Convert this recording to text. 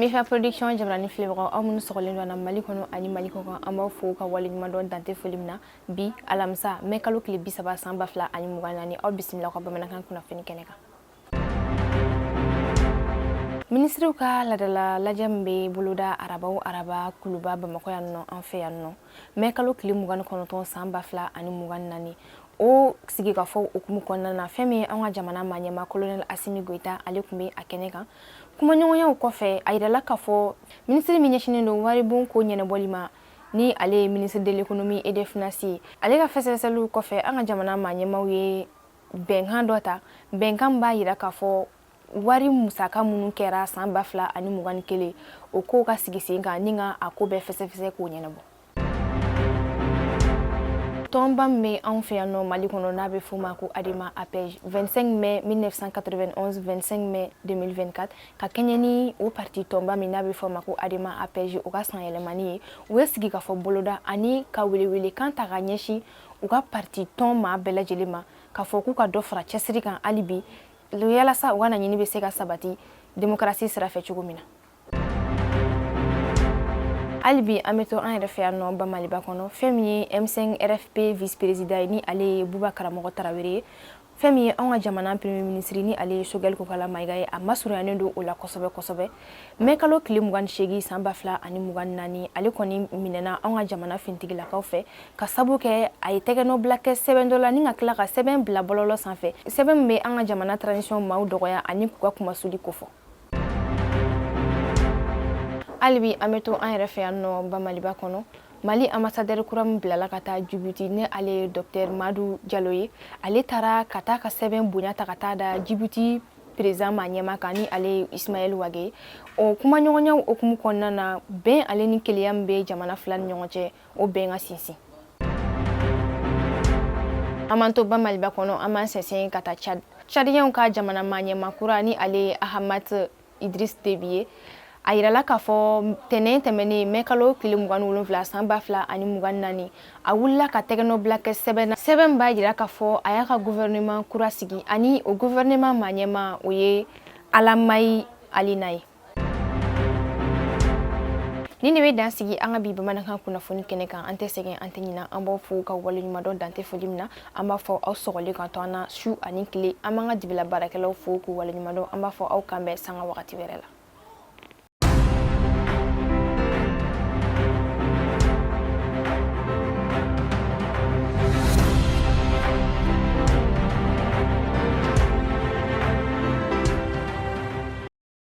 Mifa Production jabarani filɛbagaw, aw minnu sɔgɔlen don an na Mali kɔnɔ ani Mali kɔkan, an b'aw fo ka waleɲuman dɔn dante foli min na. Bi alamisa, mɛ kalo tile 30 san 2024, aw bisimila ka bamanankan kunnafoni kɛnɛ kan. Minisiriw ka ladala lajɛ min bɛ boloda araba o araba Kuluba, Bamakɔ yan nɔ, an fɛ yan nɔ, mɛ kalo tile 29 san 2024, o sigikafɔ hukumu kɔnɔna na, fɛn min ye an ka jamana maa ɲɛmaa Colonel Asimi Goyita, ale tun bɛ a kɛnɛ kan. Kumaɲɔgɔnyaw kɔfɛ, a yirala k'a fɔ minisiri min ɲɛsinnen don waribon ko ɲɛnabɔli ma, ni ale ye ministre de l'économie et des finances ye, ale ka fɛsɛfɛsɛliw kɔfɛ, an ka jamana maa ɲɛmaaw ye bɛnkan dɔ ta, bɛnkan b'a yira k'a fɔ wari musaka minnu kɛra san 2021, o kow ka sigi sen kan ni ka a ko bɛɛ fɛsɛfɛsɛ k'o ɲɛnabɔ. Tɔnba min bɛ anw fɛ yan nɔ Mali kɔnɔ, n'a bɛ f'o ma ko ADEMA APEJ, 25 mai 1991, 25 mai 2024, ka kɛɲɛ ni o parti tɔnba min n'a bɛ f'o ma ko ADEMA APEJ, o ka san yɛlɛmani ye, u ye sigikafɔ boloda ani ka welewelekan ta ka ɲɛsin u ka parti tɔn maa bɛɛ lajɛlen ma, k'a fɔ k'u ka dɔ fara cɛsiri kan hali bi, yalasa u ka laɲini bɛ se ka sabati démocratie sira fɛ cogo min na. Hali bi an bɛ to an yɛrɛ fɛ yan nɔ Bamaliba kɔnɔ. Fɛn min ye M5 RFP vice président ye, ni ale ye Buba Karamɔgɔ Tarawele ye, fɛn min ye anw ka jamana premier ministre, ni ale ye Choguel Kokala Mayiga ye, a masurunyalen don o la kosɛbɛ kosɛbɛ. Mɛ kalo tile 28 san 2024, ale kɔni minɛna anw ka jamana fintigilakaw fɛ ka sabu kɛ a ye tɛgɛnɔbila kɛ sɛbɛn dɔ la ni ka tila ka sɛbɛn bila bɔlɔlɔ sanfɛ, sɛbɛn min bɛ an ka jamana transition maaw dɔgɔya ani k'u ka kumasuli kofɔ. Hali bi an bɛ to an yɛrɛ fɛ yan nɔ Bamaliba kɔnɔ. Mali ambassadeur kura min bilala ka taa Djibouti, ni ale ye docteur Madu Jalo ye, ale taara ka taa ka sɛbɛn bonya ta ka taa da Djibouti président maa ɲɛma kan, ni ale ye Ismaël Wagué. O kumaɲɔgɔnyaw hukumu kɔnɔna na, bɛn ale ni kelenya min bɛ jamana fila ni ɲɔgɔn cɛ, o bɛn ka sinsin. An b'an to Bamaliba kɔnɔ, an b'an sɛnsɛn ka taa Tchad. Tchadiens ka jamana maa ɲɛma kura, ni ale ye Ahamat Idriss Déby ye, a yirala k'a fɔ tɛnɛn tɛmɛnen, mɛ kalo tile 27 san 2024, a wulila ka tɛgɛnɔbila kɛ sɛbɛn na, sɛbɛn b'a yira k'a fɔ a y'a ka gouvernement kura sigi, ani o gouvernement maa ɲɛma, o ye Alamayi Alina ye. Ni de bɛ dan sigi an ka bi bamanankan kunnafoni kɛnɛ kan. An tɛ sɛgɛn, an tɛ ɲina, an b'aw fo ka waleɲuman dɔn dante foli min na. An b'a fɔ aw sɔgɔli kan to an na su ani tile. An b'an ka dibila baarakɛlaw fo k'u waleɲuman dɔn. An b'a fɔ aw kan bɛn sanga wagati wɛrɛ la.